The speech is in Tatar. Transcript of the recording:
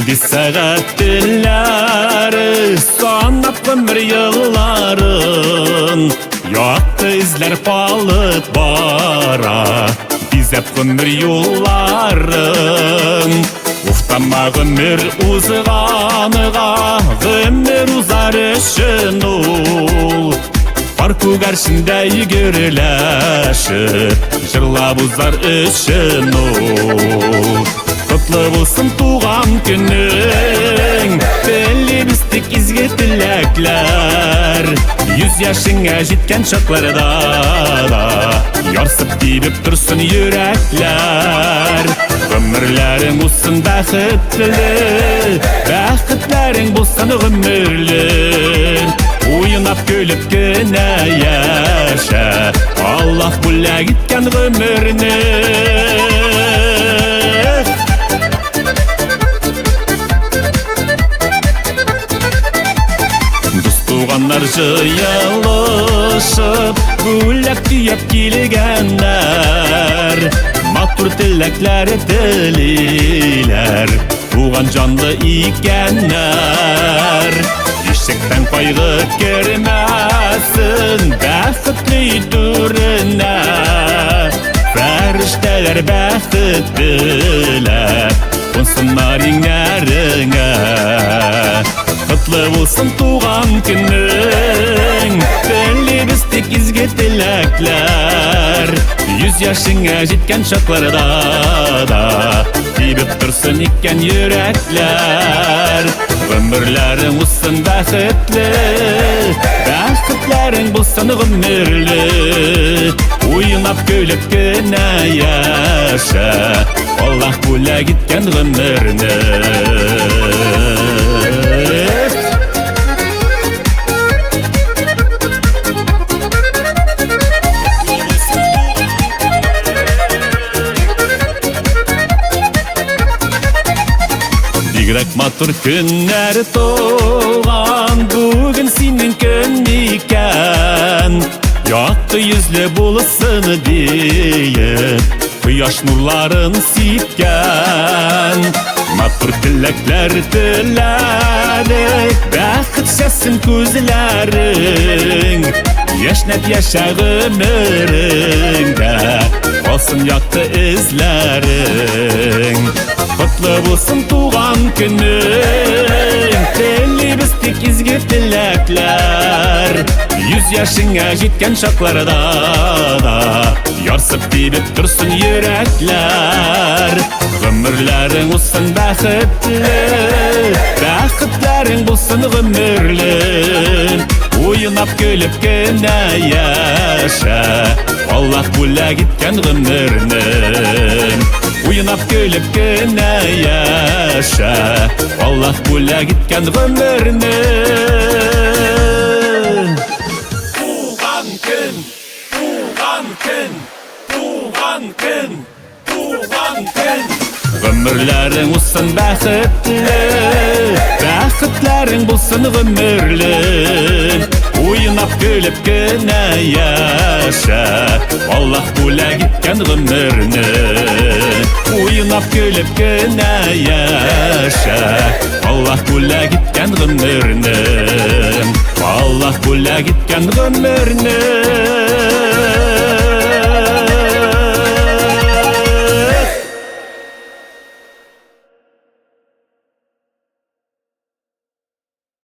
Көндез сәгать телләре санап гомер елларын, якты эзләр калып бара, бизәп гомер юлларын. Уфтанма гомер узганга, гомер узар өчен ул. Пар күгәрчендәй гөрләшеп, җырлап узар өчен ул. Котлы булсын туган көнең, телибез тик изге теләкләр. 100 яшеңә җиткән чакларда да ярсып тибеп торсын йөрәкләр. Гомерләрең булсын бәхетле, бәхетләрең булсын гомерле. Уйнап көлеп кенә яшә, Аллаһ бүләк иткән гомерне. Дус туганнар җыелышып, бүләк төяп килгәннәр. Матур теләкләр телиләр, туган җанлы икәннәр. Ишектән кайгы кермәсен, бәхетле түренә. Фәрештәләр бәхет теләп, кунсыннар иңнәреңә. Котлы булсын туган көнең, телибез тик изге теләкләр. 100 яшеңә җиткән чакларда да тибеп торсын икән йөрәкләр. Гомерләрең узсын бәхетле, бәхетләрең булсын гомерле. Уйнап көлеп кенә яшә, Аллаһ бүләк иткән гомерне. Бигрәк матур көннәр туган, бүген синең көн микән? Якты йөзле булсын диеп, кояш нурларын сипкән. Матур теләкләр теләдек, бәхет сәсен күзләрең. Яшьнәп яшә гомереңдә, калсын якты эзләрең. Котлы булсын туган көнең, телибез тик изге теләкләр. 100 яшеңә җиткән чакларда да ярсып тибеп торсын йөрәкләр. Гомерләрең узсын бәхетле, бәхетләрең булсын гомерле. Уйнап көлеп кенә яшә, Аллаһ бүләк иткән гомерне. Уйнап көлеп кенә яшә, Аллаһ бүләк иткән гомерне. Туган көн, туган көн, туган көн, туган көн. Гомерләрең узсын бәхетле, бәхетләрең булсын гомерле. Уйнап көлеп кенә яшә, Аллаһ бүләк иткән гомерне. Уйнап көлеп кенә яшә, Аллаһ бүләк иткән гомерне. Аллаһ бүләк иткән гомерне.